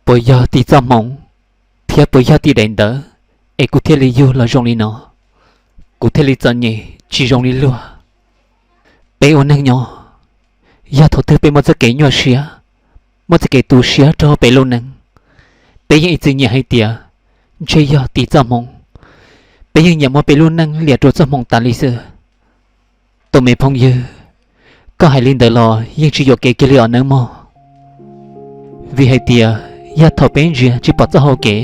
Puas yog tim txoj hmoo thiab puas yog tim daim ntawv es kuv thiaj li yug los zoo li no, kuv thiaj li txom nyem tsis zoo li luag? Peb ua neej nyob, yog thaum twg peb muaj txoj kev nyuaj siab, muaj txoj kev tu siab rau peb lub neej, peb yeej ib txwm nyiam hais tias ntshe yog tim txoj hmoo. Peb yeej nyiam muab peb lub neej liam rau txoj hmoo tas li xwb. Tus me phooj ywg, koj hais li ntawd los yeej tsis yuam kev kiag li os nawb mog. Vim hais tias yog thaum peb ntsia tsis pom txoj hau kev,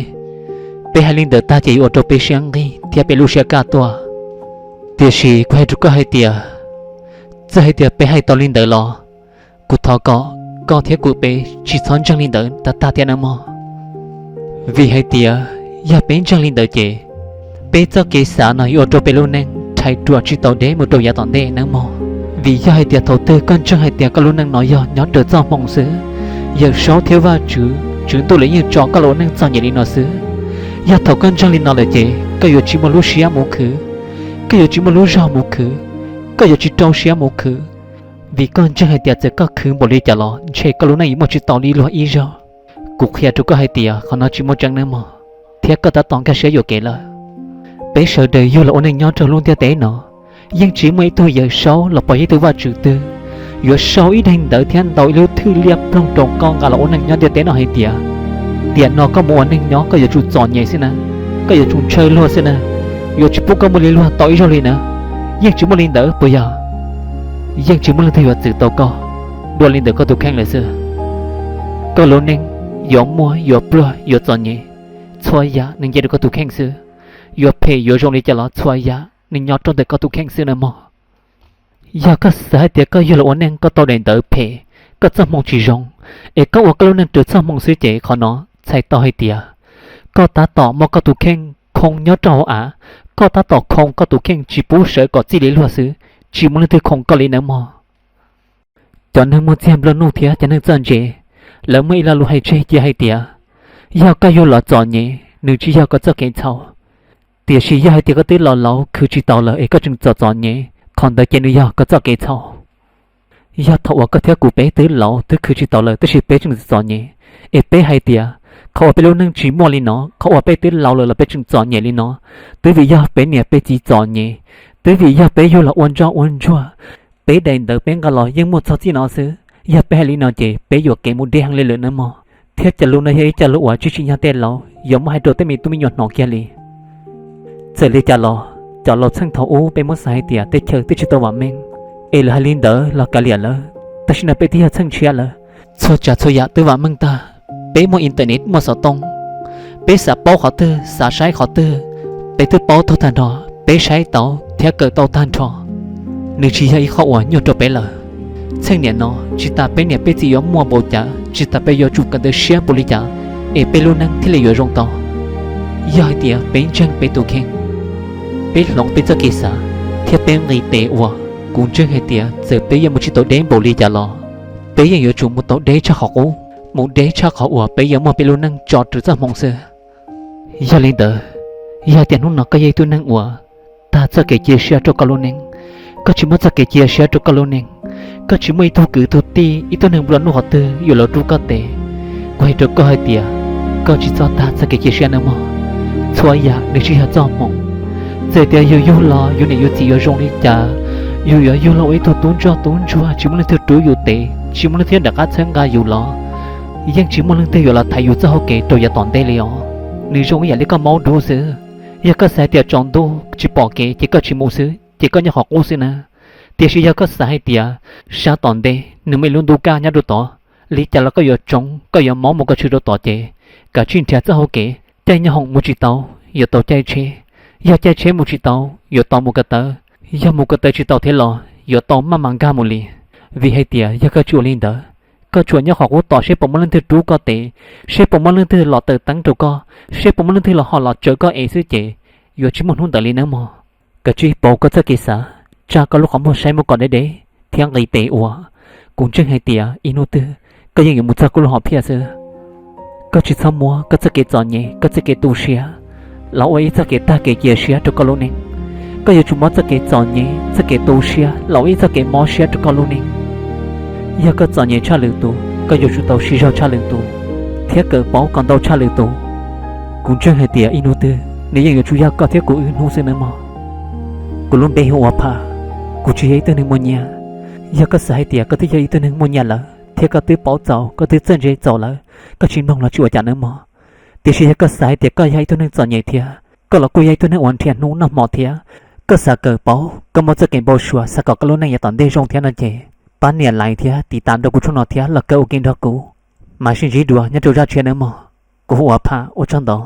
peb hais li ntawd tag ces yuav ua rau peb siab nqig thiab peb lub siab kaj tuaj. Tiam sis kuv hais rau koj hais tias, txawm hais tias peb hais tau li ntawd los, kuv thov kom koj thiab kuv peb tsis txhob ntseeg li ntawd tag tag thiab nawb mog. Vim hais tias yog peb ntseeg li ntawd ces peb txoj kev xav no yuav ua rau peb lub neej rhais ruam tsis tau deb mus rau yav tom ntej nawb mog. Vim yog hais tias thaum twg koj ntseeg hais tias koj lub neej no yog nyob raws txoj hmoo xwb, Yawm Saub thiab Vajtswv, Tswv Ntuj lawv yeej tso koj los ua neej txom nyem li no xwb, yog thaum koj ntseeg li no lawm ces koj yuav tsis muaj lub siab mus khwv, koj yuav tsis muaj lub zog mus khwv, koj yuav tsis rau siab mus khwv, vim koj ntseeg hais tias txawm koj khwv npaum li cas los ntshe koj lub neej yuav muaj tsis tau li luag ib zaug. Kuv qhia rau koj hais tias qhov no tsis muaj tseeb nawb mog, thiab koj tab tom nkag siab yuam kev lawm. Peb sawv daws yug los ua neej nyob rau lub ntiaj teb no, yeej tsis muaj ib tug Yawm Saub los pom ib tug Vajtswv twg yuav sau ib daim ntawv thiab ntaus ib lub thwj liab ploog rau koj nqa los ua neej nyob ntiaj teb no hais tias, tiam no koj mus ua neej nyob koj yuav tsum txom nyem xwb na, koj yuav tsum ntshaw luag xwb na, yuav tsis pub koj muaj li luag tau ib zaug li na. Yeej tsis muaj li ntawd puas yog? Yeej tsis muaj leej twg yuav txwv tau koj dua li ntawm koj tus kheej lawm xwb. Koj lub neej yuav muaj yuav pluag yuav txom nyem, txhua yam nws nce rau koj tus kheej xwb. Yuav phem yuav zoo li cas los txhua yam nws nyob rau ntawm koj tus kheej xwb nawb mog. Yog koj xav hais tias koj yug los ua neej koj tau daim ntawv phem, koj txoj hmoo tsis zoo, es koj ua koj lub neej raws txoj hmoo xwb ces qhov no txhais tau hais tias koj tab tom muab koj tus kheej khoo nyob rau hauv av, koj tab tom khoo koj tus kheej tsis pub sawv kom txij li luag xwb, tsis muaj leej twg khoo koj li nawb mog. Cov neeg muag txiag nplua nuj thiab cov neeg txawj ntse, lawv muaj ib lo lus hais tseg cia hais tias, yog koj yug los txom nyem nws tsis yog koj txoj kev txhaum, tiam sis yog hais tias koj twb laus laus khwv tsis taus lawm es koj tseem txom txom nyem, qhov ntawd ces nws yog koj txoj kev txhaum. Yog thaum uas koj thiab kuv peb twb laus twb khwv tsis taus lawm tab sis peb tseem txom txom nyem, es peb hais tias qhov uas peb lub neej tsis muaj li no, qhov uas peb twb laus lawm los peb tseem txom nyem li no, twb vim yog peb niam peb txiv txom nyem, twb vim yog peb yug los ua ntsoj ua ntsuag, peb daim ntawv peb nqa los yeej muaj txog txij no xwb. Yog peb hais li no ces peb yuam kev mus deb heev li lawm nawb mog. Thiab cov lus no yog ib co lus uas tsis tsim nyog tej laus yuav muab hais rau tej me tub me nyuam hnov kiag li. Txawm li cas los cov laus txheej thaum ub peb muab xav hais tias tej chaw twb tsis tau vam meej, es lawv hais li ntawd los kav liam lawm, tam sim no peb twb yog txheej tshiab lawm, txhua tsav txhua yam twb vam meej tag. Peb muaj internet muaj xov tooj, peb xav paub qhov twg xav saib qhov twg, peb twb paub tau tag nrho, peb saib tau thiab kawm tau tag nrho. Nws tsis yog ib qho uas nyuaj rau peb lawm. Txheej niam no tsis tas peb niam peb txiv yuav muaj npaum cas, tsis tas peb yuav tsum kawm ntawv siab npaum li cas, es peb lub neej thiaj li yuav zoo tau. Yog hais tias peb ntseeg peb tus kheej, peb hloov peb txoj kev xav, thiab peb nqis tes ua, kuv ntseeg hais tias txawm peb yuav mus tsis tau deb npaum li cas los, peb yeej yuav tsum mus tau deb tshaj qhov qub, mus deb tshaj qhov uas peb yuav muab peb lub neej tso rau txoj hmoov xwb. Yog li ntawd, yog tias hnub no koj yog ib tug neeg uas tag txoj kev cia siab rau koj lub neej, koj tsis muaj txoj kev cia siab rau koj lub neej, koj tsis muaj ib tug kwv tug tij ib tug neeg nplua nuj qhov twg yuav los rub koj tes, kuv hais rau koj hais tias, koj tsis txhob tag txoj kev cia siab nawb mog. Txhua yam nws tsis yog txoj hmoov. Txawm tias yus yug los yus niam yus txiv yuav zoo li cas, yus yuav yug los ua ib tug tub ntsoj tub ntsuag tsis muaj leej twg rub yus tes, tsis muaj leej twg nram qab txhawb nqa yus los, yeej tsis muaj leej twg yuav los thaiv yus txoj hau kev rau yav tom ntej li os. Nws zoo ib yam li koj maub dub xwb. Yog koj xav hais tias tsaus ntuj tsis pom kev ces koj tsis mus xwb ces koj nyob qhov qub xwb na. Tiam sis yog koj xav hais tias sab tom ntej nws muaj ib lub ntuj kaj nyob rau tod, li cas los koj yuav tsoov koj yuav maub mus koj tshwm rau tod ces kav tsij nrhiav txoj hau kev. Caij nyob hoom mus tsis tau, yuav tau caij tsheb. Yog caij tsheb mus tsis tau, yuav tau mus ko taw. Yog mus ko taw tsis tau thiab los yuav tau maj mam nkag mus li. Vim hais tias yog koj tsis ua li ntawd, koj tsuas nyob qhov qub tos seb puas muaj leej twg rub koj tes, seb puas muaj leej twg los taws teeb rau koj, seb puas muaj leej twg los ho los tsaws koj es xwb ces yuav tsis muaj hnub ntawd li nawb mog. Kav tsij pauv koj txoj kev xav, tsa koj lub qhov muag saib mus kom deb deb thiab nqis tes ua. Kuv ntseeg hais tias ib hnub twg koj yeej yuav mus txog koj lub hom phiaj xwb. Koj tsis txhob muab koj txoj kev txom nyem, koj txoj kev tu siab los ua ib txoj kev tag kev cia siab rau koj lub neej. Koj yuav tsum muab txoj kev txom nyem, txoj kev tu siab los ua ib txoj kev mob siab rau koj lub neej. Yog koj txom nyem tshaj lwm tus, koj yuav tsum tau siv zog tshaj lwm tus, thiab kawm paub kom ntau tshaj lwm tus. Kuv ntseeg hais tias ib hnub twg nws yeej yuav tsuas yog koj thiab kuv wb hnub xwb nawb mog. Kuv lub npe hu ua Pham, kuv tsis yog ib tug neeg muaj nyiaj. Yog koj xav hais tias koj twb yog ib tug neeg muaj nyiaj lawm thiab koj twb paub txaus, koj twb txawj ntse txaus lawm, koj tsis mloog los tsis ua cas nawb mog. Tiam sis yog koj xav hais tias koj yog ib tug neeg txom nyem thiab koj los kuj yog ib tug neeg uas nrhiav hnub noj hmo thiab koj xav kawm paub, koj muaj txoj kev npau suav xav kom koj lub neej yav tom ntej zoo thiab no ces pab nias like thiab tiv tam rau kuv tshooj no thiab los kawm ua ke nrog kuv. Mam sib ntsib dua nyob rau zaj tshiab nawb mog. Kuv hu ua Pham, ua tsaug ntau.